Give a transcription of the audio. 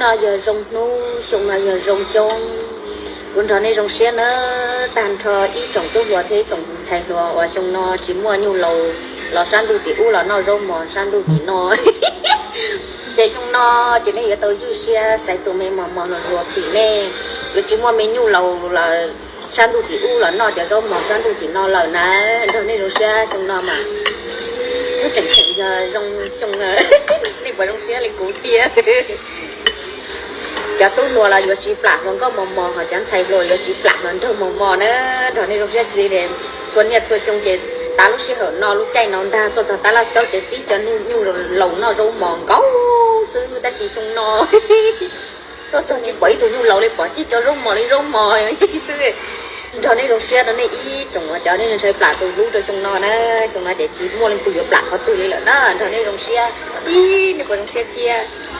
No yog zoo hnub, xyoo no yog zoo xyoo. Kuv nrog nej zoo siab nawb, tag nrho ib tsoom tub hluas thiab ib tsoom ntxhais hluas uas xyoo no tsis muaj nyuj laus los sab ntuj tim ub los noj zaub mos sab ntuj tim no. Ces xyoo no ces nej yuav tau ywj siab xaiv tus me mos mos hluas hluas tim nej, yuav tsis muaj me nyuj laus los sab ntuj tim ub los noj cov zaub mos sab ntuj tim no lawm na. Nrog nej zoo siab xyoo no mas thiab tseem tseem yog zoo xyoo, nej puas zoo siab li kuv tiag? Cov tub hluas los yuav tsis plam hluas nkauj mos mos, ho cov ntxhais hluas yuav tsis plam hluas nraug mos mos na. Nrog nej zoo siab tsis li, txhua niaj txhua xyoo ces tav lub sij hawm no lub caij no ntag tuaj txog tab laj xawb ces tib cov nyuj laus noj zaub mos nkaus xwb, tab sis xyoo no tuaj txog tsis pom ib tug nyuj laus li, pom tib cov zaub mos li zaub mos xwb. Nrog nej zoo siab rau nej ib tsoom uas cov nej ntshai plam tus hlub rau xyoo no na. Xyoo no ces tsis muaj leej twg yuav plam qhov twg li lawm na, nrog nej zoo siab. Ib, nej puas zoo siab thiab?